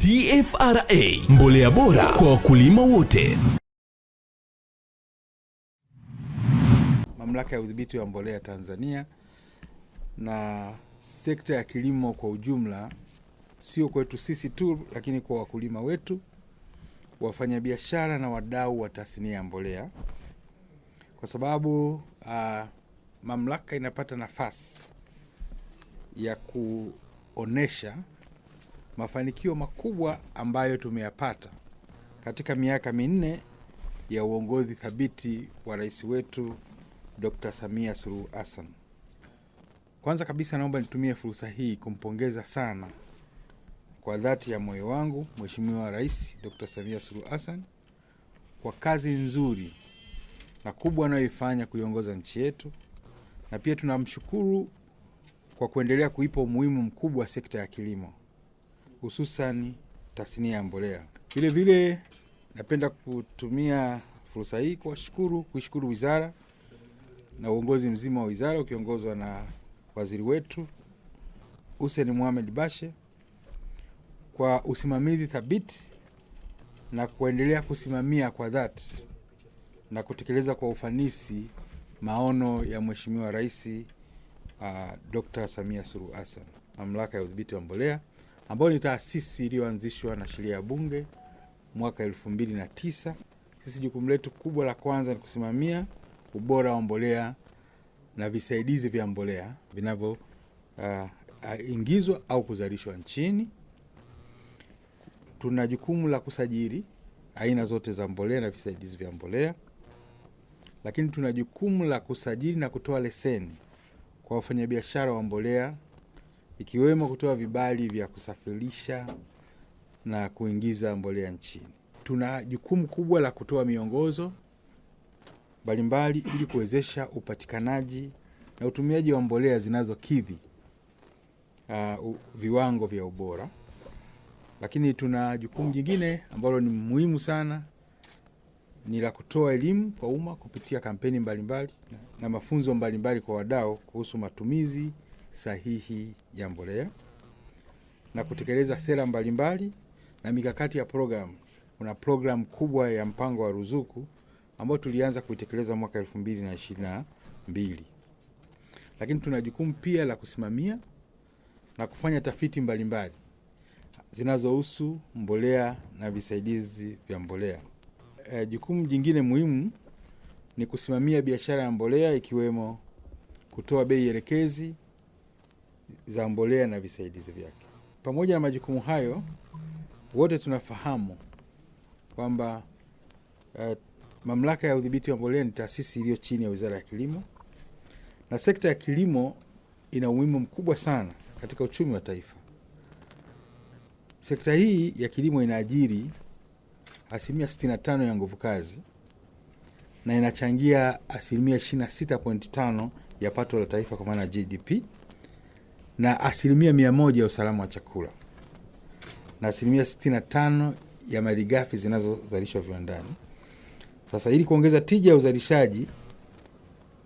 TFRA, mbolea bora kwa wakulima wote. Mamlaka ya Udhibiti wa Mbolea Tanzania na sekta ya kilimo kwa ujumla, sio kwetu sisi tu, lakini kwa wakulima wetu, wafanyabiashara na wadau wa tasnia ya mbolea, kwa sababu mamlaka inapata nafasi ya kuonesha mafanikio makubwa ambayo tumeyapata katika miaka 4 ya uongozi thabiti wa rais wetu Dr. Samia Suluhu Hassan. Kwanza kabisa naomba nitumie fursa hii kumpongeza sana kwa dhati ya moyo wangu Mheshimiwa Rais Dr. Samia Suluhu Hassan kwa kazi nzuri na kubwa anayoifanya kuiongoza nchi yetu, na pia tunamshukuru kwa kuendelea kuipa umuhimu mkubwa sekta ya kilimo, hususan tasnia ya mbolea. Vile vile napenda kutumia fursa hii kuishukuru wizara na uongozi mzima wa wizara ukiongozwa na waziri wetu Hussein Mohamed Bashe kwa usimamizi thabiti na kuendelea kusimamia kwa dhati na kutekeleza kwa ufanisi maono ya Mheshimiwa Rais Dr. Samia Suluhu Hassan. Mamlaka ya Udhibiti wa Mbolea ambayo ni taasisi iliyoanzishwa na sheria ya Bunge mwaka 2009. Sisi jukumu letu kubwa la kwanza ni kusimamia ubora wa mbolea na visaidizi vya mbolea vinavyoingizwa au kuzalishwa nchini. Tuna jukumu la kusajili aina zote za mbolea na visaidizi vya mbolea, lakini tuna jukumu la kusajili na kutoa leseni kwa wafanyabiashara wa mbolea, ikiwemo kutoa vibali vya kusafirisha na kuingiza mbolea nchini. Tuna jukumu kubwa la kutoa miongozo mbalimbali ili kuwezesha upatikanaji na utumiaji wa mbolea zinazokidhi viwango vya ubora. Lakini tuna jukumu jingine ambalo ni muhimu sana, ni la kutoa elimu kwa umma kupitia kampeni mbalimbali na mafunzo mbalimbali kwa wadau kuhusu matumizi sahihi ya mbolea na kutekeleza sera mbalimbali na mikakati ya programu. Kuna programu kubwa ya mpango wa ruzuku ambao tulianza kuitekeleza mwaka 2022. Lakini tuna jukumu pia la kusimamia na kufanya tafiti mbalimbali zinazohusu mbolea na visaidizi vya mbolea. Jukumu jingine muhimu ni kusimamia biashara ya mbolea, ikiwemo kutoa bei elekezi za mbolea na visaidizi vyake. Pamoja na majukumu hayo, wote tunafahamu kwamba Mamlaka ya Udhibiti wa Mbolea ni taasisi iliyo chini ya Wizara ya Kilimo, na sekta ya kilimo ina umuhimu mkubwa sana katika uchumi wa taifa. Sekta hii ya kilimo inaajiri 65% ya nguvu kazi na inachangia 26.5% ya pato la taifa kwa maana GDP, na 100% ya usalama wa chakula, na 65% ya malighafi zinazozalishwa viwandani. Sasa ili kuongeza tija ya uzalishaji,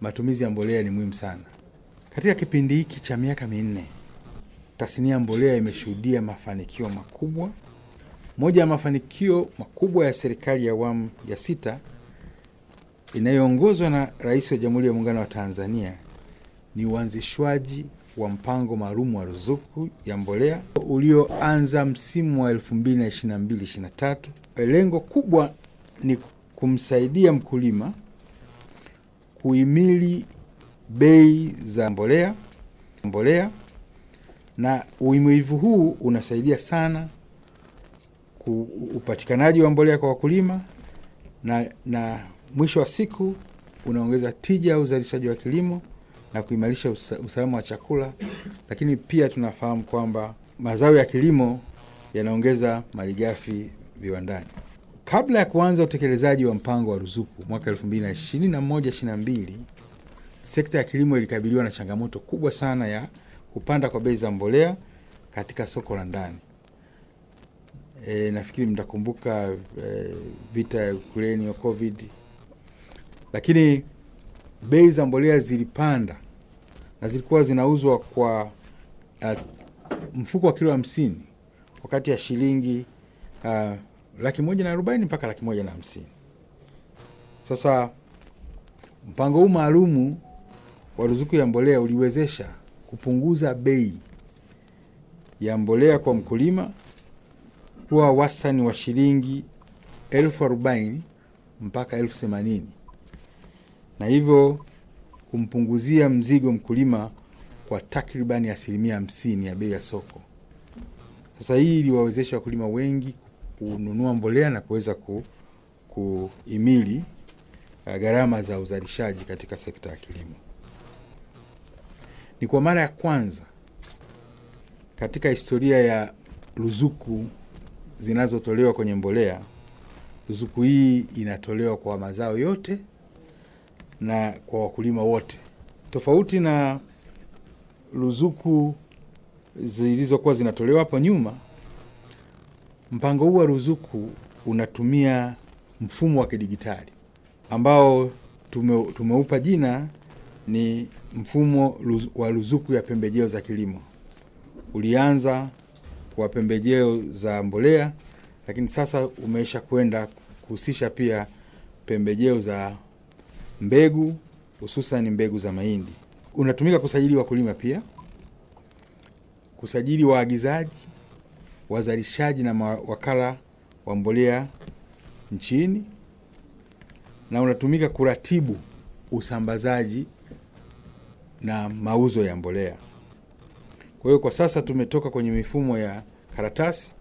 matumizi ya mbolea ni muhimu sana. Katika kipindi hiki cha miaka 4, tasnia ya mbolea imeshuhudia mafanikio makubwa. Moja ya mafanikio makubwa ya serikali ya awamu ya 6 inayoongozwa na Rais wa Jamhuri ya Muungano wa Tanzania ni uanzishwaji wa mpango maalum wa ruzuku ya mbolea ulioanza msimu wa 2022-2023. Lengo kubwa ni kumsaidia mkulima kuhimili bei za mbolea, na uhimilivu huu unasaidia sana upatikanaji wa mbolea kwa wakulima, na mwisho wa siku unaongeza tija ya uzalishaji wa kilimo na kuimarisha usalama wa chakula. Lakini pia tunafahamu kwamba mazao ya kilimo yanaongeza malighafi viwandani. Kabla ya kuanza utekelezaji wa mpango wa ruzuku mwaka 2021-2022, sekta ya kilimo ilikabiliwa na changamoto kubwa sana ya kupanda kwa bei za mbolea katika soko la ndani. Nafikiri mtakumbuka vita ya Ukraine ya COVID. Lakini bei za mbolea zilipanda na zilikuwa zinauzwa kwa mfuko wa kilo 50 wakati kati ya shilingi 140,000 mpaka 150,000. Sasa mpango huu maalumu wa ruzuku ya mbolea uliwezesha kupunguza bei ya mbolea kwa mkulima kuwa wastani wa shilingi 40,000 mpaka 80,000, na hivyo kumpunguzia mzigo mkulima kwa takribani 50% ya bei ya soko. Sasa hii iliwawezesha wakulima wengi kununua mbolea na kuweza kuhimili gharama za uzalishaji katika sekta ya kilimo. Ni kwa mara ya kwanza katika historia ya ruzuku zinazotolewa kwenye mbolea, ruzuku hii inatolewa kwa mazao yote na kwa wakulima wote, tofauti na ruzuku zilizokuwa zinatolewa hapo nyuma. Mpango huu wa ruzuku unatumia mfumo wa kidigitali ambao tumeupa jina ni mfumo wa ruzuku ya pembejeo za kilimo. Ulianza kwa pembejeo za mbolea, lakini sasa umeisha kwenda kuhusisha pia pembejeo za mbegu, hususan mbegu za mahindi. Unatumika kusajili wakulima pia, kusajili waagizaji, wazalishaji na mawakala wa mbolea nchini, na unatumika kuratibu usambazaji na mauzo ya mbolea. Kwa hiyo kwa sasa tumetoka kwenye mifumo ya karatasi,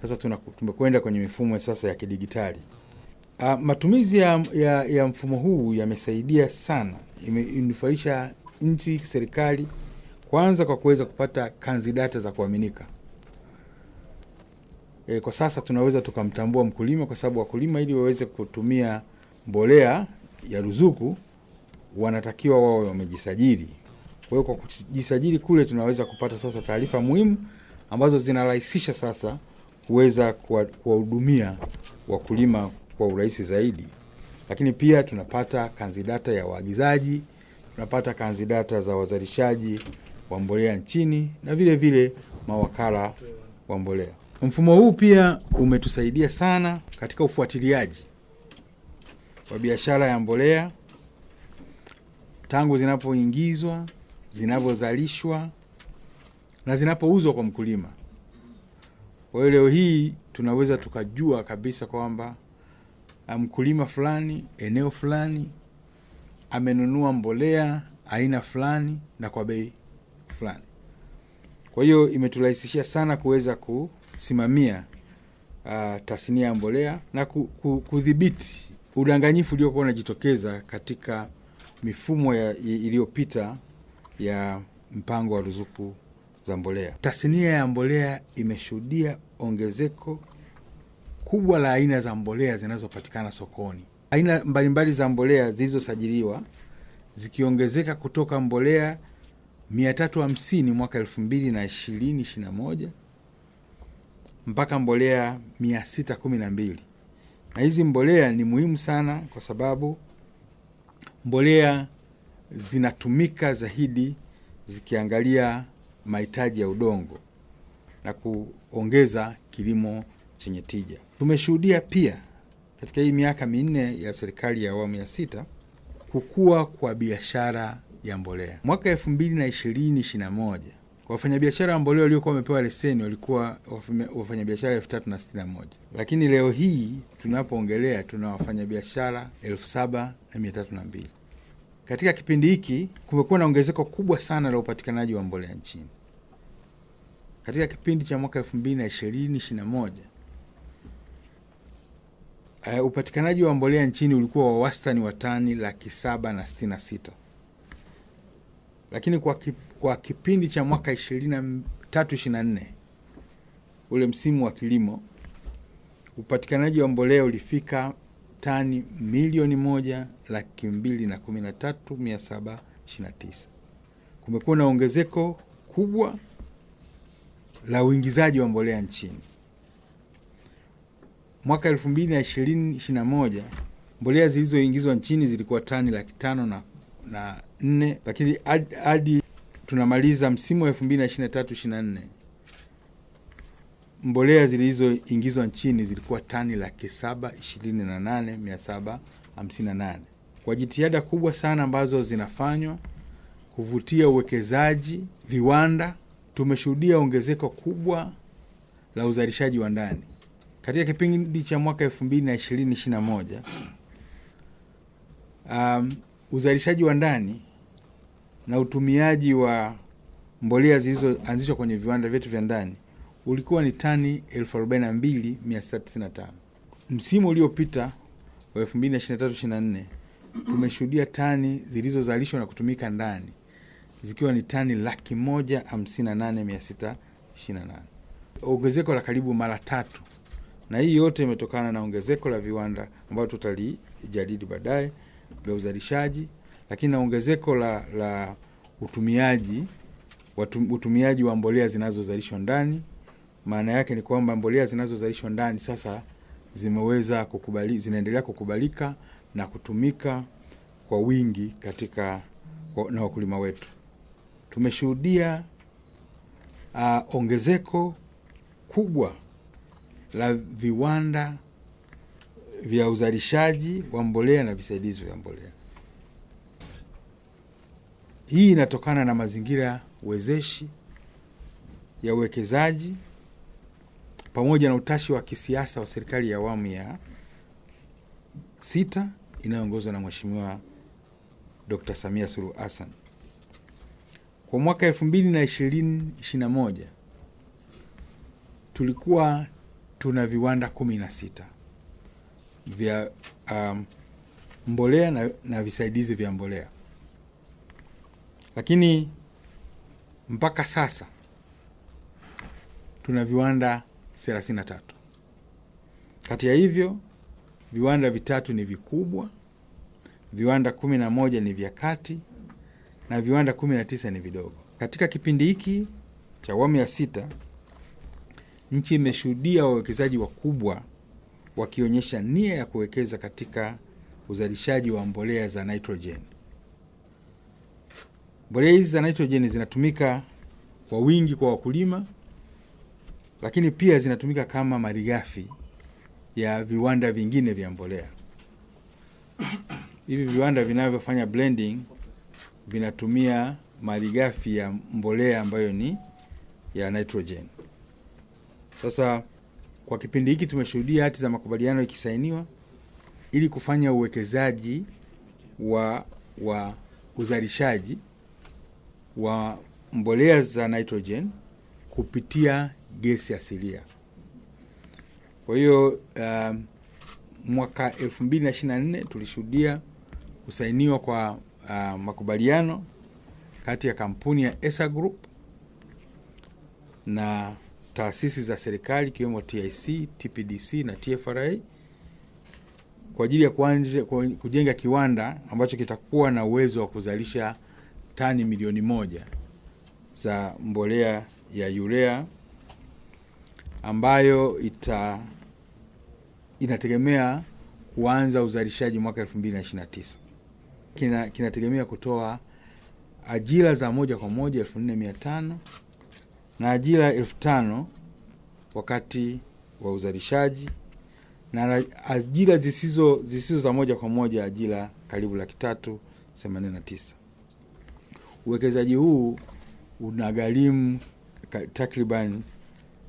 sasa tumekwenda kwenye mifumo sasa ya kidigitali. Matumizi ya mfumo huu yamesaidia sana, imenufaisha nchi, serikali, kwanza kwa kuweza kupata kanzidata za kuaminika. Kwa sasa tunaweza tukamtambua mkulima, kwa sababu wakulima ili waweze kutumia mbolea ya ruzuku wanatakiwa wao wamejisajili. Kwa hiyo kwa kujisajili kule tunaweza kupata sasa taarifa muhimu ambazo zinarahisisha sasa kuweza kuwahudumia wakulima kwa urahisi zaidi. Lakini pia tunapata kanzidata ya waagizaji, tunapata kanzidata za wazalishaji wa mbolea nchini na vile vile mawakala wa mbolea. Mfumo huu pia umetusaidia sana katika ufuatiliaji wa biashara ya mbolea tangu zinapoingizwa, zinavyozalishwa na zinapouzwa kwa mkulima. Kwa hiyo leo hii tunaweza tukajua kabisa kwamba mkulima fulani, eneo fulani amenunua mbolea aina fulani na kwa bei fulani. Kwa hiyo imeturahisishia sana kuweza kusimamia tasnia ya mbolea na kudhibiti udanganyifu uliokuwa unajitokeza katika mifumo iliyopita ya mpango wa ruzuku za mbolea. Tasnia ya mbolea imeshuhudia ongezeko kubwa la aina za mbolea zinazopatikana sokoni. Aina mbalimbali za mbolea zilizosajiliwa zikiongezeka kutoka mbolea 350 mwaka 2020-2021 mpaka mbolea 612. Na hizi mbolea ni muhimu sana kwa sababu mbolea zinatumika zaidi zikiangalia mahitaji ya udongo na kuongeza kilimo chenye tija. Tumeshuhudia pia katika hii miaka 4 ya serikali ya awamu ya 6 kukua kwa biashara ya mbolea. Mwaka 2020-2021 wafanyabiashara wa mbolea waliokuwa wamepewa leseni walikuwa wafanyabiashara 3061. Lakini leo hii tunapoongelea tuna wafanyabiashara 7302. Katika kipindi hiki kumekuwa na ongezeko kubwa sana la upatikanaji wa mbolea nchini. Katika kipindi cha mwaka 2020-2021 upatikanaji wa mbolea nchini ulikuwa wa wastani wa tani 766,000. Lakini kwa kipindi cha mwaka 23-24 ule msimu wa kilimo, upatikanaji wa mbolea ulifika tani 1,213,729. Kumekuwa na ongezeko kubwa la uingizaji wa mbolea nchini. Mwaka 2020-2021 mbolea zilizoingizwa nchini zilikuwa tani 504,000, lakini hadi tunamaliza msimu wa 2023-2024 mbolea zilizoingizwa nchini zilikuwa tani 728,758. Kwa jitihada kubwa sana ambazo zinafanywa kuvutia uwekezaji viwanda, tumeshuhudia ongezeko kubwa la uzalishaji wa ndani. Katika kipindi cha mwaka 2020-2021, uzalishaji wa ndani na utumiaji wa mbolea zilizoanzishwa kwenye viwanda vyetu vya ndani ulikuwa ni tani 42,695. Msimu uliopita wa 2023-2024 tumeshuhudia tani zilizozalishwa na kutumika ndani zikiwa ni tani 158,628, ongezeko la karibu mara tatu, na hii yote imetokana na ongezeko la viwanda ambayo tutalijadili baadaye vya uzalishaji, lakini na ongezeko la utumiaji wa mbolea zinazozalishwa ndani. Maana yake ni kwamba mbolea zinazozalishwa ndani sasa zimeweza kukubali, zinaendelea kukubalika na kutumika kwa wingi katika na wakulima wetu. Tumeshuhudia ongezeko kubwa la viwanda vya uzalishaji wa mbolea na visaidizi vya mbolea. Hii inatokana na mazingira wezeshi ya uwekezaji pamoja na utashi wa kisiasa wa serikali ya awamu ya 6 inayoongozwa na Mheshimiwa Dr. Samia Suluhu Hassan. Kwa mwaka 2020-2021 tulikuwa tuna viwanda 16 vya mbolea na visaidizi vya mbolea. Lakini mpaka sasa tuna viwanda 33. Kati ya hivyo viwanda 3 ni vikubwa, viwanda 11 ni vya kati na viwanda 19 ni vidogo. Katika kipindi hiki cha awamu ya 6 nchi imeshuhudia wawekezaji wakubwa wakionyesha nia ya kuwekeza katika uzalishaji wa mbolea za nitrogen. Mbolea hizi za nitrogen zinatumika kwa wingi kwa wakulima, lakini pia zinatumika kama malighafi ya viwanda vingine vya mbolea. Hivi viwanda vinavyofanya blending vinatumia malighafi ya mbolea ambayo ni ya nitrogen. Sasa kwa kipindi hiki tumeshuhudia hati za makubaliano ikisainiwa ili kufanya uwekezaji wa uzalishaji wa mbolea za nitrogen kupitia gesi asilia. Kwa hiyo mwaka 2024 tulishuhudia kusainiwa kwa makubaliano kati ya kampuni ya ESA Group na taasisi za serikali ikiwemo TIC, TPDC na TFRA kwa ajili ya kujenga kiwanda ambacho kitakuwa na uwezo wa kuzalisha tani 1,000,000 za mbolea ya urea ambayo inategemea kuanza uzalishaji mwaka 2029. Kinategemea kutoa ajira za moja kwa moja 4,500 na ajira 5,000 wakati wa uzalishaji, na ajira zisizo za moja kwa moja ajira karibu 389,000. Uwekezaji huu unagharimu takriban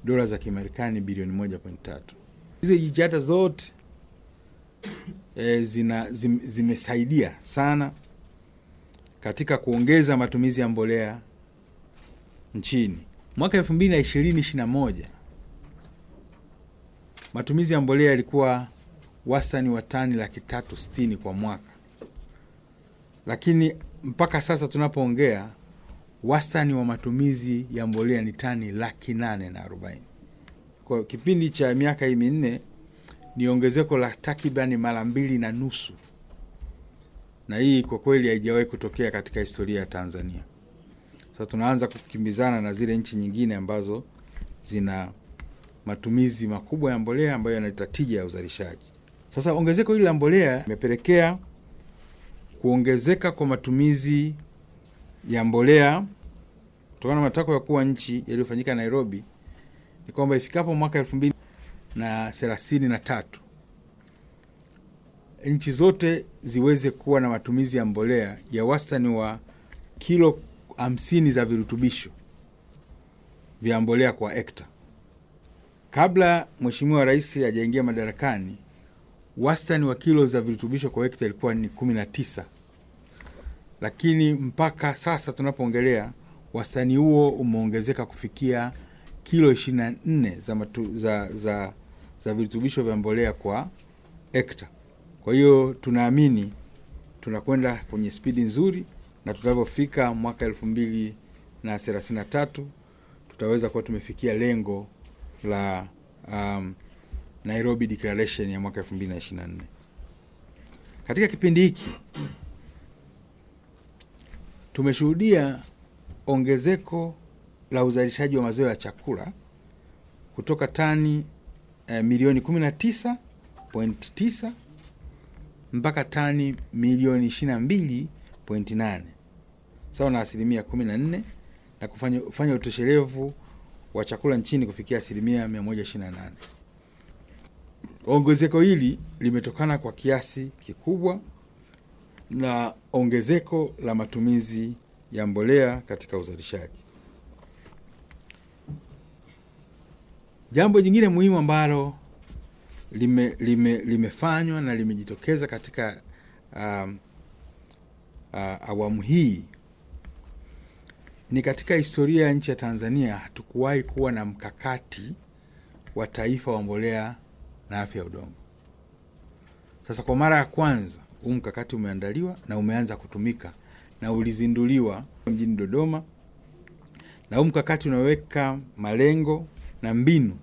dola za Kimarekani bilioni 1.3. Hizi jitihada zote zimesaidia sana katika kuongeza matumizi ya mbolea nchini. Mwaka 2020-2021 matumizi ya mbolea yalikuwa wastani wa tani 360,000 kwa mwaka. Lakini mpaka sasa tunapoongea wastani wa matumizi ya mbolea ni tani 840,000. Kwa kipindi cha miaka hii 4 ni ongezeko la takribani mara 2.5. Na hii kwa kweli haijawahi kutokea katika historia ya Tanzania. Sasa tunaanza kukimbizana na zile nchi nyingine ambazo zina matumizi makubwa ya mbolea ambayo yanaleta tija ya uzalishaji. Sasa ongezeko hili la mbolea limepelekea kuongezeka kwa matumizi ya mbolea kutokana na matakwa ya kuwa nchi yaliyofanyika Nairobi. ni kwamba ifikapo mwaka 2033 nchi zote ziweze kuwa na matumizi ya mbolea ya wastani wa kilo 50 za virutubisho vya mbolea kwa hekta. Kabla Mheshimiwa Rais hajaingia madarakani, wastani wa kilo za virutubisho kwa hekta ilikuwa ni 19. Lakini mpaka sasa tunapoongelea, wastani huo umeongezeka kufikia kilo 24 za virutubisho vya mbolea kwa hekta. Kwa hiyo tunaamini tunakwenda kwenye spidi nzuri, na tutapofika mwaka 2033 tutaweza kuwa tumefikia lengo la Nairobi Declaration ya mwaka 2024. Katika kipindi hiki tumeshuhudia ongezeko la uzalishaji wa mazao ya chakula kutoka tani milioni 19.9 mpaka tani milioni 22.8, sawa na 14%, na kufanya utoshelevu wa chakula nchini kufikia 128%. Ongezeko hili limetokana kwa kiasi kikubwa na ongezeko la matumizi ya mbolea katika uzalishaji. Jambo jingine muhimu ambalo limefanywa na limejitokeza katika awamu hii ni katika historia ya nchi ya Tanzania hatukuwahi kuwa na mkakati wa taifa wa mbolea na afya ya udongo. Sasa kwa mara ya kwanza huu mkakati umeandaliwa na umeanza kutumika na ulizinduliwa mjini Dodoma, na huu mkakati unaweka malengo na mbinu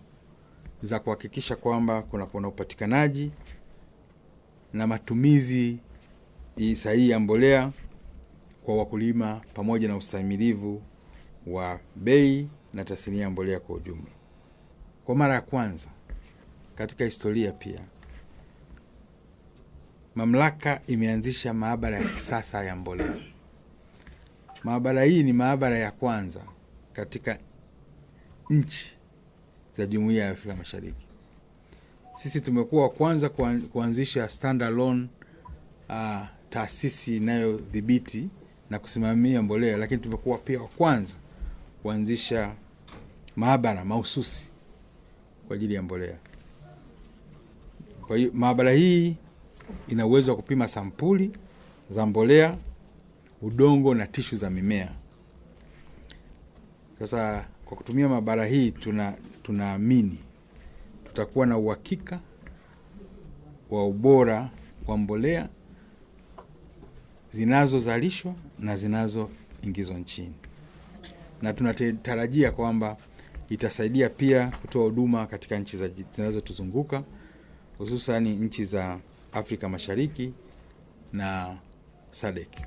za kuhakikisha kwamba kuna upatikanaji na matumizi sahihi ya mbolea kwa wakulima pamoja na ustahimilivu wa bei na tasnia ya mbolea kwa ujumla. Kwa mara ya kwanza katika historia pia, mamlaka imeanzisha maabara ya kisasa ya mbolea. Maabara hii ni maabara ya kwanza katika nchi za Jumuiya ya Afrika Mashariki. Sisi tumekuwa kwanza kuanzisha standalone taasisi inayodhibiti na kusimamia mbolea, lakini tumekuwa pia wa kwanza kuanzisha maabara mahususi kwa ajili ya mbolea. Kwa hiyo maabara hii ina uwezo wa kupima sampuli za mbolea, udongo na tishu za mimea. Sasa kwa kutumia maabara hii tunaamini tutakuwa na uhakika wa ubora wa mbolea zinazozalishwa na zinazoingizwa nchini. Na tunatarajia kwamba itasaidia pia kutoa huduma katika nchi zinazotuzunguka, hususan nchi za Afrika Mashariki na SADC.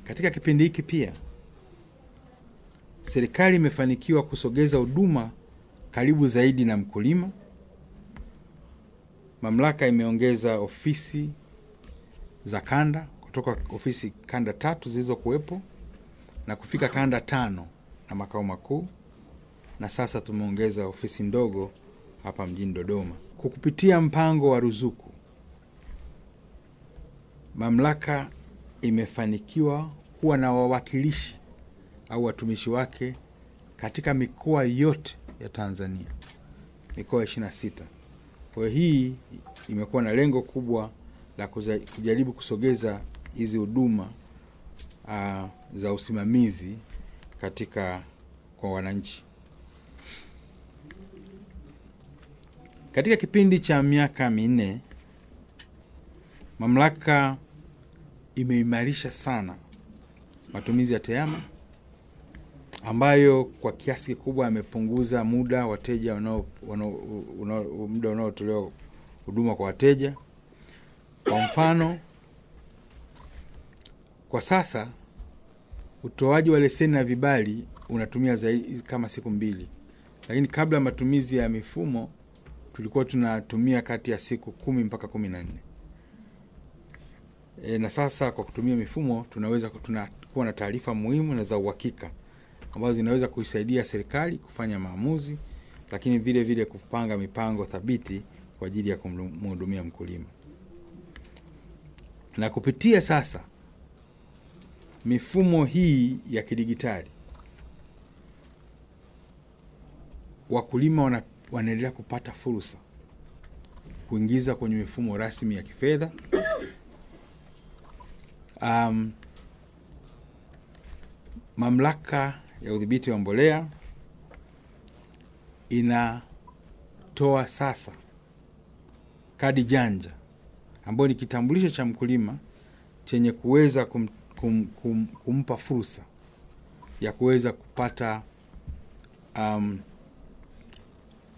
Katika kipindi hiki pia serikali imefanikiwa kusogeza huduma karibu zaidi na mkulima. Mamlaka imeongeza ofisi za kanda kutoka ofisi kanda 3 zilizokuwepo na kufika kanda 5 na makao makuu, na sasa tumeongeza ofisi ndogo hapa mjini Dodoma. Kwa kupitia mpango wa ruzuku, mamlaka imefanikiwa kuwa na wawakilishi au watumishi wake katika mikoa yote ya Tanzania, mikoa 26. Kwa hii imekuwa na lengo kubwa la kujaribu kusogeza hizi huduma za usimamizi katika kwa wananchi. Katika kipindi cha miaka 4, mamlaka imeimarisha sana matumizi ya TEHAMA, ambayo kwa kiasi kikubwa yamepunguza muda wateja muda unaotolewa huduma kwa wateja. Kwa mfano, kwa sasa utoaji wa leseni na vibali unatumia zaidi kama siku 2, lakini kabla matumizi ya mifumo tulikuwa tunatumia kati ya siku 10 mpaka 14. Na sasa kwa kutumia mifumo tunaweza tunakuwa na taarifa muhimu na za uhakika ambazo zinaweza kuisaidia serikali kufanya maamuzi lakini vile vile kupanga mipango thabiti kwa ajili ya kumhudumia mkulima. Na kupitia sasa mifumo hii ya kidigitali, wakulima wanaendelea kupata fursa kuingiza kwenye mifumo rasmi ya kifedha. Mamlaka ya Udhibiti wa Mbolea inatoa sasa kadi janja ambayo ni kitambulisho cha mkulima chenye kuweza kumpa fursa ya kuweza kupata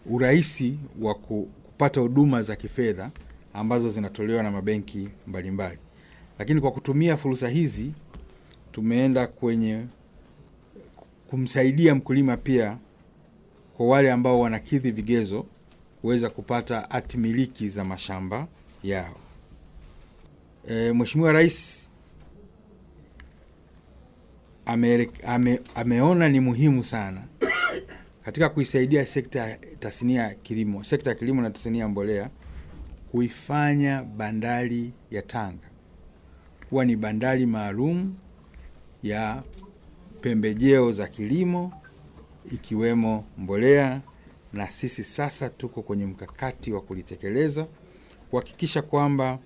urahisi wa kupata huduma za kifedha ambazo zinatolewa na mabenki mbalimbali. Lakini kwa kutumia fursa hizi tumeenda kwenye kumsaidia mkulima pia, kwa wale ambao wanakidhi vigezo, kuweza kupata hati miliki za mashamba yao. Mheshimiwa Rais ameona ni muhimu sana katika kuisaidia sekta tasnia ya kilimo, sekta ya kilimo na tasnia ya mbolea, kuifanya bandari ya Tanga kuwa ni bandari maalum ya pembejeo za kilimo ikiwemo mbolea, na sisi sasa tuko kwenye mkakati wa kulitekeleza kuhakikisha kwamba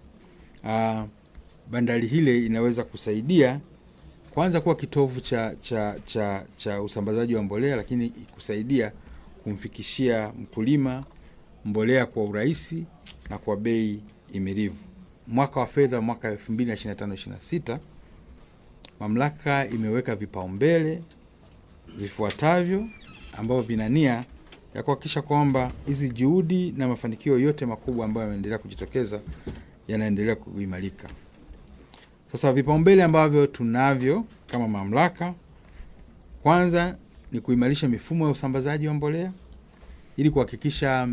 bandari hile inaweza kusaidia kwanza kuwa kitovu cha usambazaji wa mbolea, lakini kusaidia kumfikishia mkulima mbolea kwa urahisi na kwa bei imilivu. Mwaka wa fedha mwaka 2025/26 mamlaka imeweka vipaumbele vifuatavyo ambavyo vina nia ya kuhakikisha kwamba hizi juhudi na mafanikio yote makubwa ambayo yameendelea kujitokeza yanaendelea kuimarika. Sasa vipaumbele ambavyo tunavyo kama mamlaka, kwanza ni kuimarisha mifumo ya usambazaji wa mbolea ili kuhakikisha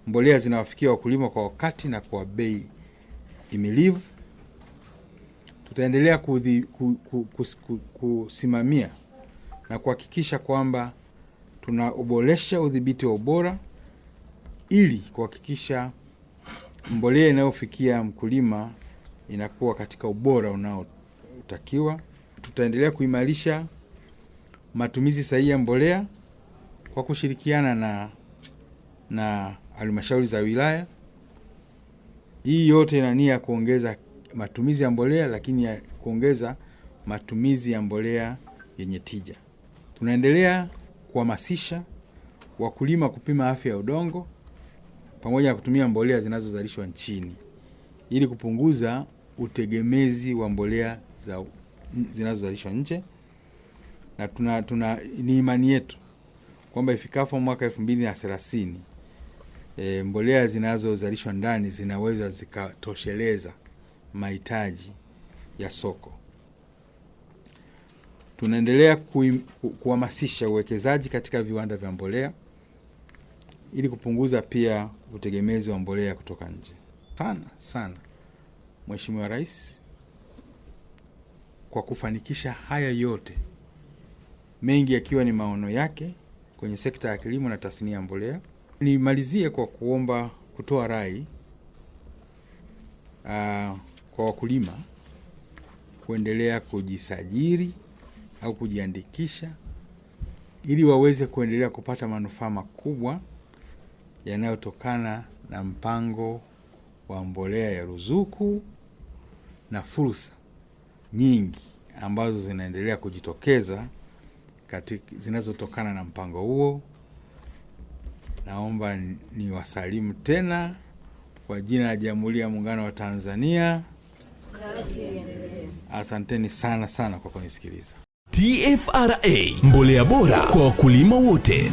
mbolea zinawafikia wakulima kwa wakati na kwa bei imilivu. Tutaendelea kusimamia na kuhakikisha kwamba tunaboresha udhibiti wa ubora ili kuhakikisha mbolea inayofikia mkulima inakuwa katika ubora unaotakiwa. Tutaendelea kuimarisha matumizi sahihi ya mbolea kwa kushirikiana na halmashauri za wilaya. Hii yote ina nia kuongeza matumizi ya mbolea, lakini ya kuongeza matumizi ya mbolea yenye tija. Tunaendelea kuhamasisha wakulima kupima afya ya udongo pamoja na kutumia mbolea zinazozalishwa nchini ili kupunguza utegemezi wa mbolea zinazozalishwa nje. Na tuna ni imani yetu kwamba ifikapo mwaka 2030 mbolea zinazozalishwa ndani zinaweza zikatosheleza mahitaji ya soko. Tunaendelea kuhamasisha uwekezaji katika viwanda vya mbolea ili kupunguza pia utegemezi wa mbolea kutoka nje. Sana sana Mheshimiwa Rais kwa kufanikisha haya yote, mengi yakiwa ni maono yake kwenye sekta ya kilimo na tasnia ya mbolea. Nimalizie kwa kuomba kutoa rai kwa wakulima kuendelea kujisajili au kujiandikisha ili waweze kuendelea kupata manufaa makubwa yanayotokana na mpango wa mbolea ya ruzuku na fursa nyingi ambazo zinaendelea kujitokeza katika zinazotokana na mpango huo. Naomba niwasalimu tena kwa jina la Jamhuri ya Muungano wa Tanzania. Asanteni sana sana kwa kunisikiliza. TFRA, mbolea bora kwa wakulima wote.